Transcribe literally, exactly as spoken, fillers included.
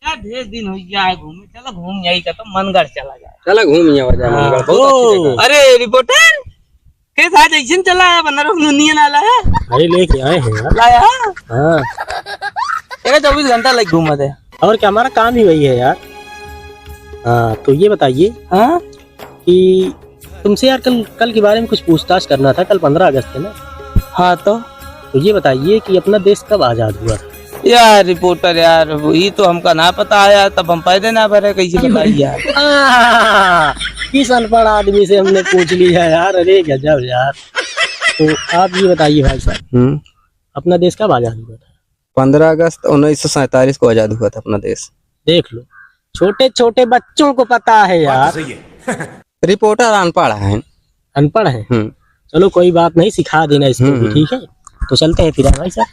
यार, ढेर दिन हो गया है घूमे, चलो घूम आई का तो मनगढ़ चला जाए। चलो घूम आवा जाए हाँ। मनगढ़, बहुत अच्छी जगह। अरे रिपोर्टर, कैसा जैसन चला है, बना रहो, नुनिया ना लाया? अरे लेके आए हैं यार। लाया? हाँ। एक चौबीस घंटा लग घूमा थे। और क्या, हमारा काम ही वही है यार। हाँ, तो ये बताइए हाँ? कि तुमसे यार कल, कल के बारे में कुछ पूछताछ करना था। कल पन्द्रह अगस्त है ना? हाँ तो? तो ये बताइए कि अपना देश कब आजाद हुआ था? यार रिपोर्टर यार, ये तो हमका ना पता है यार, तब हम पैदे ना भरे, कैसे बताइए यार? आह, किस अनपढ़ आदमी से हमने पूछ लिया यार, अरे गजब यार। तो आप ये बताइए भाई साहब, हम्म। अपना देश कब आजाद हुआ था? पन्द्रह अगस्त उन्नीस सौ सैंतालीस को आजाद हुआ था अपना देश। देख लो, छोटे छोटे बच्चों को पता है यार। बात तो सही है। रिपोर्टर अनपढ़ है। अनपढ़ है? हम्म। चलो कोई बात नहीं, सिखा देना इसको भी, हम्म। ठीक है? तो चलते हैं फिर, हाँ भाई साहब।